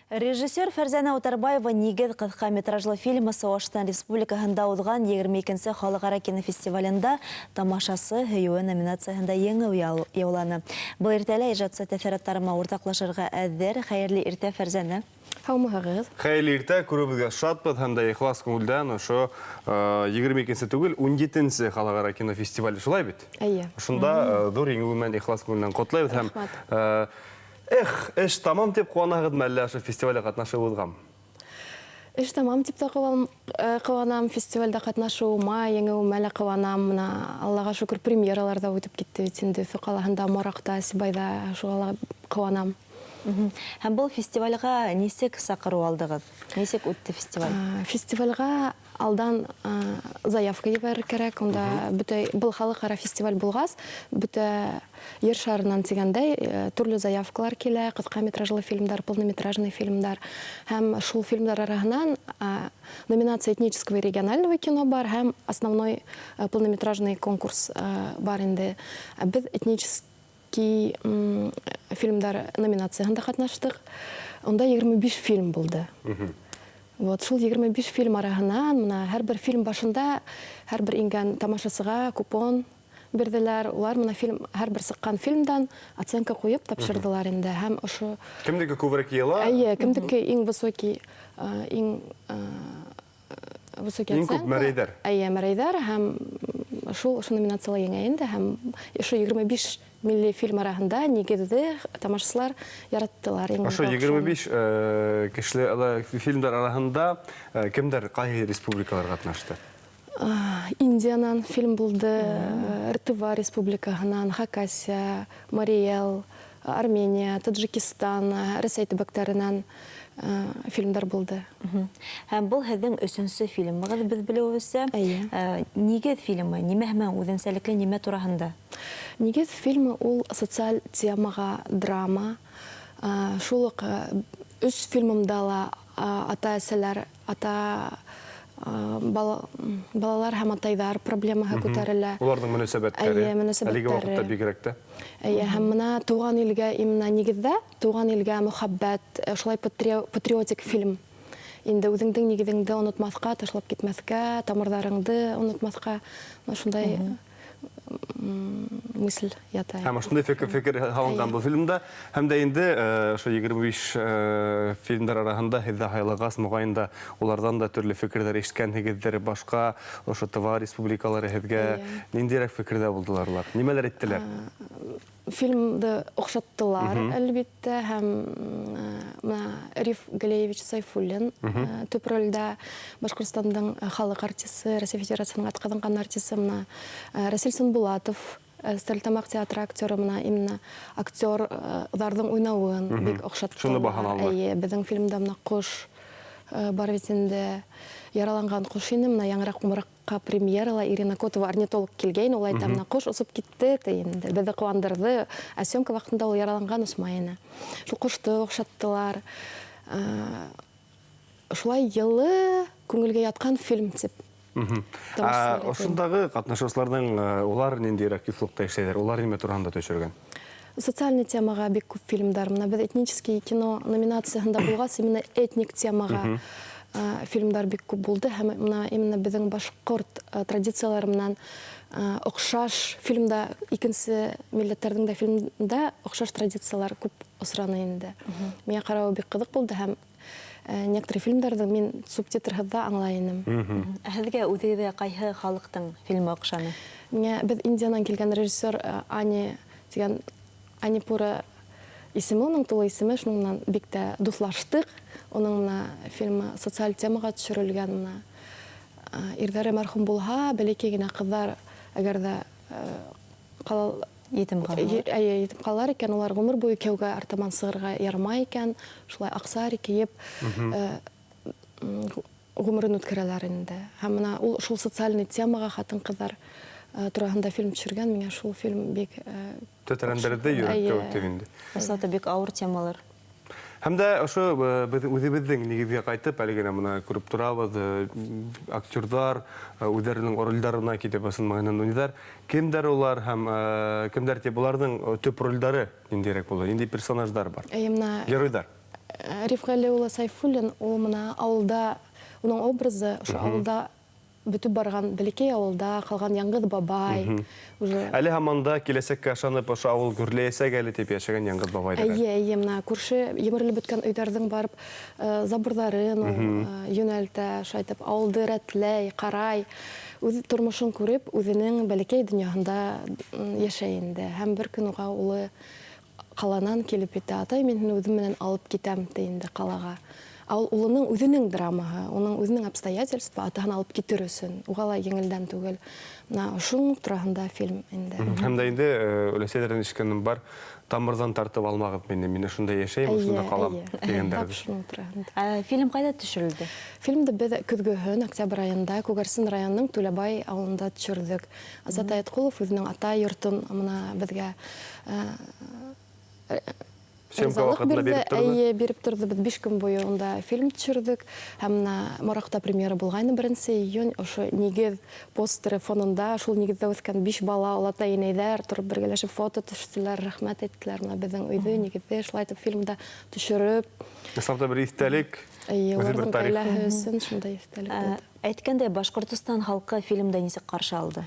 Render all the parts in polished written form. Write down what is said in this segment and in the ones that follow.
Режиссер Фәрзәнә Утарбаева «Нигеҙ» ҡыҫҡа метражлы фильмы Сыуашстан Республикаһында уҙған 22-нсе халыҡ-ара кинофестивалендә «Тамашасы һөйөүе» номинацияһында еңеү яуланы. Был иртәлә ижадсы тәьҫораттары менән уртаҡлашырға әҙер. Хәйерле иртә, Фәрзәнә! Һаумыһығыҙ! Хәйерле иртә, күреүебеҙгә шатбыҙ һәм дә ихлас күңелдән ошо 22-нсе түгел, 17-нсе халыҡ-ара кинофестивале, шулай бит? Эйе. Шунда ҙур еңеүе менән ихлас күңелдән ҡотлайбыҙ һәм Рәхмәт. Эх, эш тамам дип ҡыуанаһығыҙмы әллә ошо фестивальгә ҡатнашыуығыҙғамы? Эш тамам дип тә ҡыуанам, фестивальдә ҡатнашыуыма, еңеүемә лә ҡыуанам. Мына, Аллаға шөкөр, премьералар ҙа үтеп китте бит инде Өфө ҡалаһында, Мораҡта, Сибайҙа, шуға ла ҡыуанам. Һәм был фестивальгә нисек саҡырыу алдығыҙ? Нисек үтте фестиваль? Фестивальгә алдан заявка ебәрер кәрәк. Унда бөтә, был халыҡ-ара фестиваль булғас, бөтә ер шарынан тигәндәй, төрлө заявкалар килә, ҡыҫҡа метражлы фильмдар, полнометражный фильмдар. Һәм шул фильмдар араһынан номинация этнического и регионального кино бар һәм основной полнометражный конкурс бар инде. Беҙ этнический фильмдар номинацияһында ҡатнаштыҡ. Унда 25 фильм булды. Вот шул 25 фильм араһынан мына һәр бер фильм башында һәр бер ингән тамашасыға купон бирҙеләр. Улар мына фильм һәр бер сыҡҡан фильмдан оценка ҡуйып тапшырҙылар инде. Һәм ошо Кемдеке күберәк йыйыла? Эйе, кемдеке иң высокий, иң высокий Иң күп оценка. мәрәйҙәр. Эйе, мәрәйҙәр һәм шул ошо номинацияла еңә инде һәм ошо 25 милли фильм араһында «Нигеҙҙе» тамашасылар яраттылар. Иң Ошо 25 кешеле фильмдар араһында кемдәр, ҡайһы республикалар ҡатнашты? Индиянан фильм булды, Тыва Республикаһынан, Хакасия, Марий Эл, Армения, Таджикистан, Рәсәй төбәктәренән фильмдар булды. Һәм был һеҙҙең өсөнсө фильмығыҙ, беҙ белеүебеҙсә. Эйе. «Нигеҙ» фильмы нимә менән үҙенсәлекле, нимә тураһында? «Нигеҙ» фильмы ул социаль темаға драма. Шул уҡ өс фильмымда ла ата-әсәләр, ата балалар һәм атайҙар проблемаһы күтәрелә. Уларҙың мөнәсәбәттәре. Эйе, мөнәсәбәттәре. Әлеге ваҡытта бигерәк тә. Эйе, һәм мына тыуған илгә именно нигеҙҙә, тыуған илгә мөхәббәт, шулай патриотик фильм. Инде үҙеңдең нигеҙеңде онотмаҫҡа, ташлап китмәҫкә, тамырҙарыңды онотмаҫҡа, шундай мысль ята. Һәм ошондай фекер һалынған был фильмда. Һәм дә инде ошо 25 фильмдар араһында һеҙҙе һайлағас, моғайын да уларҙан да төрлө фекерҙәр ишеткәнһегеҙҙер. Башҡа ошо Тыва республикалары һеҙгә ниндәйерәк фекерҙә булдылар улар? Нимәләр әйттеләр? Фильмды оҡшаттылар, әлбиттә, һәм мына Риф Галеевич Сайфуллин төп ролдә, Башҡортостандың халыҡ артисы, Рәсәй Федерацияһының атҡаҙанған артисы, мына Рәсил Сөнбулатов, Стәрлетамаҡ театры актеры, мына именно актерҙарҙың уйнауын бик оҡшаттылар. Шуны баһаланылар. Эйе, беҙҙең фильмда мына ҡош бар бит инде, яраланған ҡош ине, мына яңыраҡ Мораҡҡа премьерала Ирина Котова орнитолог килгәйне, ул әйтә, мына ҡош осоп китте, ти инде, беҙҙе ҡыуандырҙы, ә съемка ваҡытында ул яраланған, осмай ине. Шул ҡошто оҡшаттылар. Шулай йылы, күңелгә ятҡан фильм тип. Ошондағы ҡатнашыусыларҙың улар ниндәйерәк юҫлыҡта эшләйҙәр? Улар нимә тураһында төшөргән? Социальный темаға бик күп фильмдар. Мына беҙ этнический кино номинацияһында булғас, именно этник темаға фильмдар бик күп булды. Һәм мына именно беҙҙең башҡорт традициялары менән оҡшаш фильмда, икенсе милләттәрҙең дә фильмда оҡшаш традициялар күп осраны инде. Миңә ҡарауы бик ҡыҙыҡ булды һәм некоторые фильмдарҙы мин субтитрһыҙ ҙа аңлай инем. Ә һеҙгә үҙегеҙгә ҡайһы халыҡтың фильмы оҡшаны? Миңә беҙ Индиянан килгән режиссер Ани тигән, Ани Пура исеме, уның тулы исеме, шуның менән бик тә дуҫлаштыҡ. Уның мына фильмы социаль темаға төшөрөлгән, мына ирҙәре мәрхүм булһа, бәләкәй генә ҡыҙҙар, әгәр ҙә Етим ҡалалар. Эйе, етим ҡалалар икән, улар ғүмер буйы кейәүгә артабан сығырға ярамай икән, шулай аҡса кейеп ғүмерен үткәрәләр инде. Һәм мына ул шул социальный темаға ҡатын-ҡыҙҙар тураһында фильм төшөргән, миңә шул фильм бик тетрәндерҙе, йөрәккә үтте инде. Ысынлап та бик ауыр темалар. Һәм дә ошо беҙ үҙебеҙҙең нигеҙгә ҡайтып, әле генә мына күреп торабыҙ, актерҙар үҙҙәренең ролдәренә китеп ысын мәғәнәһендә уйнайҙар. Кемдәр улар һәм кемдәр тип уларҙың төп ролдәре ниндәйерәк була? Ниндәй персонаждар бар? Эйе, мына геройҙар. Риф Ғәли улы Сайфуллин ул мына ауылда, уның образы ошо ауылда бөтөп барған бәләкәй ауылда ҡалған яңғыҙ бабай уже. Әле һаман да киләсәккә ышанып, ошо ауыл гөрләйәсәк әле тип йәшәгән яңғыҙ бабай. Эйе, эйе, мына күрше емерелеп бөткән өйҙәрҙең барып заборҙарын ул йүнәлтә, шулайтып ауылды рәтләй, ҡарай, үҙ тормошон күреп, үҙенең бәләкәй донъяһында йәшәй инде. Һәм бер көн уға улы ҡаланан килеп етә: "Атай, мин һине үҙем менән алып китәм", — ти инде ҡалаға. Ә ул улының үҙенең драмаһы, уның үҙенең обстоятельства атаһын алып китер өсөн, уға ла еңелдән түгел. Мына ошоноң тураһында фильм инде. Һәм дә инде өләсәйҙәрҙән ишеткәнем бар: "Тамырҙан тартып алмағыҙ мине, мин ошонда йәшәйем, ошонда ҡалам", тигәндәр. Тап шуның тураһында. Ә фильм ҡайҙа төшөрөлдө? Фильмды беҙ көҙгөһөн, октябрь айында, Күгәрсен районының Түләбай ауылында төшөрҙөк. Азат Аятҡолов үҙенең атай йортон мына беҙгә Съемка ризалыҡ ваҡытында бирҙе. Биреп торҙо. Эйе, биреп торҙо. Беҙ 5 көн буйы унда фильм төшөрҙөк. Һәм мына Мораҡта премьера булғайны 1 июнь. Ошо нигеҙ постеры фонында шул нигеҙҙә үҫкән биш бала, олатай, инәйҙәр тороп бергәләшеп фото төштөләр, рәхмәт әйттеләр. Мына беҙҙең өйҙө, нигеҙҙе шулайтып фильмда төшөрөп. Ысынлап бер иҫтәлек, Эйе, үҙе бер уларҙың тарих. ғаиләһе өсөн шундай иҫтәлек булды. Әйткәндәй, Башҡортостан халҡы фильмды нисек ҡаршы алды?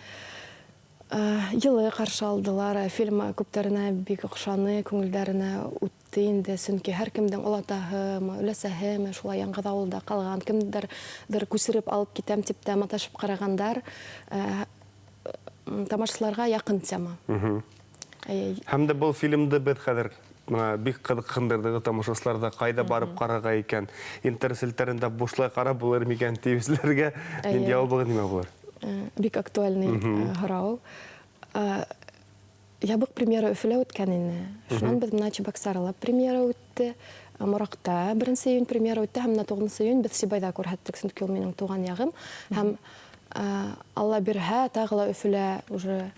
Йылы ҡаршы алдылар. Фильм күптәренә бик оҡшаны, күңелдәренә үтте инде, сөнки һәр кемдең олатаһымы, өләсәһеме шулай яңғыҙ ауылда ҡалған, кемдәрҙер күсереп алып китәм тип тә маташып ҡарағандар. Тамашасыларға яҡын тема. Эйе. Һәм дә был фильмды беҙ хәҙер мына бик ҡыҙыҡһындырҙы тамашасыларҙы, ҡайҙа барып ҡарарға икән, интернет селтәрендә бушлай ҡарап булыр микән тиеүселәргә нинди яуабығыҙ нимә булыр? Бик актуальный һорау. Ябыҡ премьера Өфөлә үткән ине. Шунан беҙ мына Чебоксарала премьера үтте. Мораҡта 1 июнь премьера үтте һәм менә 9 июнь беҙ Сибайҙа күрһәттек, сөнки ул минең тыуған яғым. Һәм Алла бирһә, тағы ла Өфөлә уже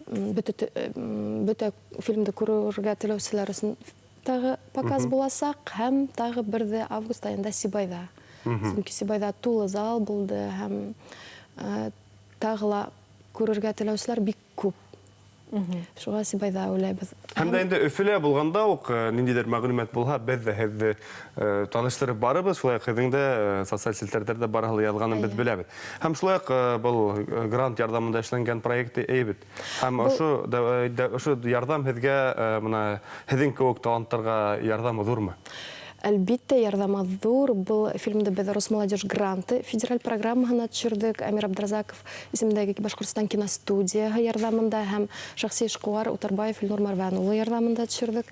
бөтә фильмды күрергә теләүселәр өсөн тағы показ буласаҡ һәм тағы берҙе август айында Сибайҙа. Сөнки Сибайҙа тулы зал булды һәм тағы ла күрергә теләүселәр бик күп. Шуға Сибайҙа уйлайбыҙ. Һәм дә инде Өфөлә булғанда уҡ ниндәйҙер мәғлүмәт булһа, беҙ ҙә һеҙҙе таныштырып барыбыҙ, шулай уҡ һеҙҙең дә социаль селтәрҙәрҙә барыһы ла яҙғанын беҙ беләбеҙ. Һәм шулай уҡ был грант ярҙамында эшләнгән проект әйбит. Һәм ошо ярҙам һеҙгә мына һеҙҙең кеүек таланттарға ярҙамы ҙурмы? Әлбиттә, ярҙамы ҙур. Был фильмды беҙ «Росмолодежь гранты» федераль программаһына төшөрҙөк. Әмир Абдразаков исемендәге Башҡортостан киностудияһы ярҙамында һәм шәхси эшҡыуар Утарбаев Илнур Марван улы ярҙамында төшөрҙөк.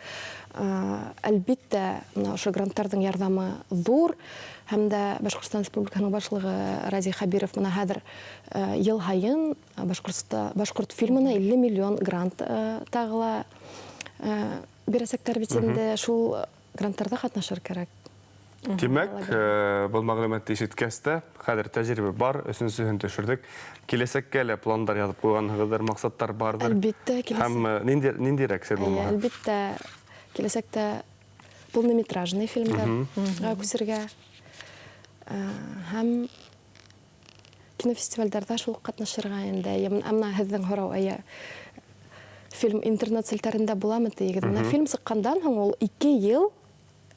Әлбиттә, мына ошо гранттарҙың ярҙамы ҙур. Һәм дә Башҡортостан Республикаһының башлығы Радий Хәбиров мына хәҙер йыл һайын башҡорт фильмына 50 миллион грант тағы ла бирәсәктәр бит инде, шул гранттарҙа ҡатнашыр кәрәк. Тимәк, был мәғлүмәтте ишеткәс тә, хәҙер тәжрибә бар, өсөнсөһөн төшөрҙөк. Киләсәккә лә пландар яҙып ҡуйғанһығыҙҙыр, маҡсаттар барҙыр. Әлбиттә, киләсәк. Һәм ниндәйерәк сер Эйе, булмаһа? Әлбиттә, киләсәктә полнометражный фильмдарға күсергә һәм кинофестивальдәрҙә шул уҡ ҡатнашырға инде. Ә мына һеҙҙең һорау, эйе, фильм интернет селтәрендә буламы тиегеҙ. Мына фильм сыҡҡандан һуң ул 2 йыл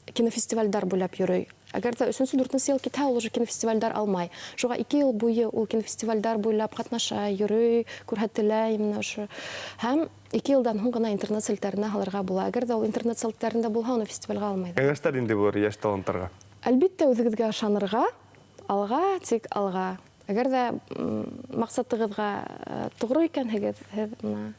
кинофестивальдәр буйлап йөрөй. Әгәр ҙә өсөнсө, дүртенсе йыл китһә, ул уже кинофестивальдәр алмай. Шуға 2 йыл буйы ул кинофестивальдәр буйлап ҡатнаша, йөрөй, күрһәтелә именно ошо. Һәм 2 йылдан һуң ғына интернет селтәренә һалырға була. Әгәр ҙә ул интернет селтәрендә булһа, уны фестивальгә алмайҙар. Кәңәштәр ниндәй булыр йәш таланттарға? Әлбиттә, үҙегеҙгә ышанырға, алға, тик алға. Әгәр ҙә маҡсатығыҙға тоғро икәнһегеҙ, һеҙ мына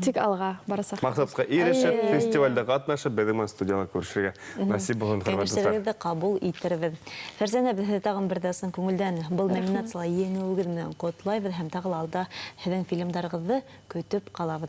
тик алға барасаҡ. Маҡсатҡа ирешеп, Эйе. фестивальдә ҡатнашып, беҙҙең менән студияла күрешергә насип булһын, хөрмәтле дуҫтар. Кәңәштәрегеҙҙе ҡабул итербеҙ. Фәрзәнә, беҙ һеҙҙе тағын бер ҙә ысын күңелдән был номинацияла еңеүегеҙ менән ҡотлайбыҙ һәм тағы ла алда һеҙҙең фильмдарығыҙҙы көтөп ҡалабыҙ.